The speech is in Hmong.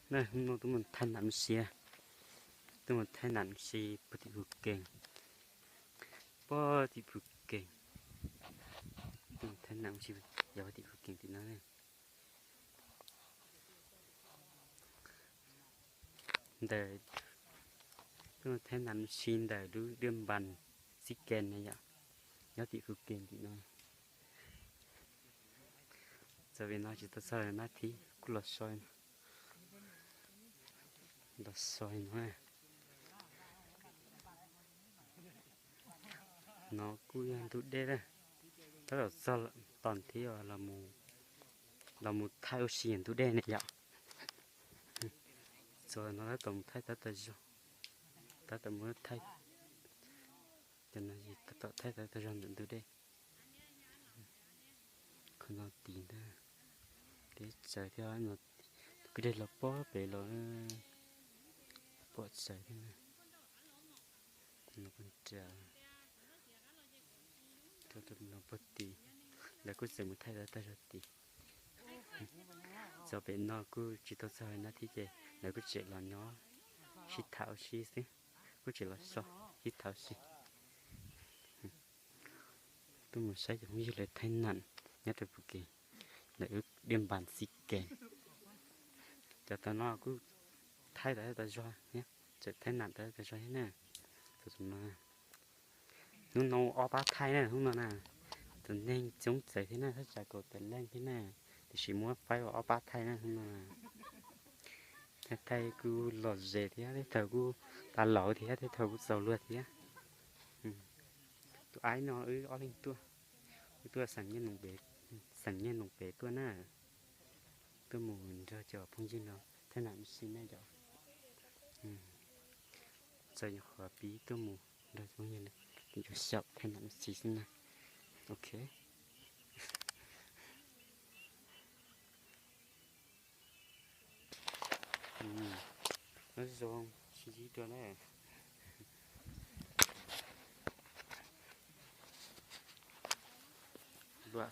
Hnub no tuaj mus thaij nam si, tuaj mus thaij nam si puag tim Phu Kees, puag tim Phu Kees. Tuaj mus thaij nam si, yog puag tim Phu Kees tim no. Ntawm, tuaj mus thaij nam si ntawm lub Diaj Npas Xib Kees ne yom, nyob tim Phu Kees tim no. Txog pem no tsis tau txog nab thib kuj los so, los so no. No kuj yog ntug dej na, tab tom txog tom thiab los mus thaij ua si ntug dej ne yom. Txog no tab tom mus thaij tab tom zog, tab tom mus thaij, cov no tab tom thaij tab tom zog ntawm ntug dej. Qhov no tid ntag, teb tsaws thiab no, kwj deg los pob pem los, pom tsaws thiab. No puag tim, lawv kuj tseem mus thaij tab tom zog tid. Txog pem no kuj tsis tau txog nab thib ces lawv kuj tseem los nyob sib tham ua si xwb, kuj tseem los so sib tham ua si. Tuaj mus saib cov phooj ywg lawv thaij nam nyob rau Phu Kees, ntawm lub Diaj Npas Xib Kees. Cov tau no kuj thaij tau tau zog thiab, tseem thaij nam tau tau zog thiab na. Hnub no ob pab thaij na, hnub no na, tus neeg coob txawv thiab na, thaj tsam kaum tawm leej thiab na, tiam sis muab faib ua ob pab thaij na hnub no. Thaij thaij kuj lom zem thiab, tej thaum kuj tas laus thiab, tej thaum kuj txaus luag thiab. Tus aib no wb ob leeg tuaj, wb tuaj xeem Nyiaj Noom pem tuaj na, tuaj mus nrog cov phooj ywg no thaij nam si na yom. Txawm nyuam qhuav pib tuaj mus nrog cov phooj ywg no, kuv xyaum thaij nam si xwb na. Ok. Nyob zoo, sib ntsib dua na. Luam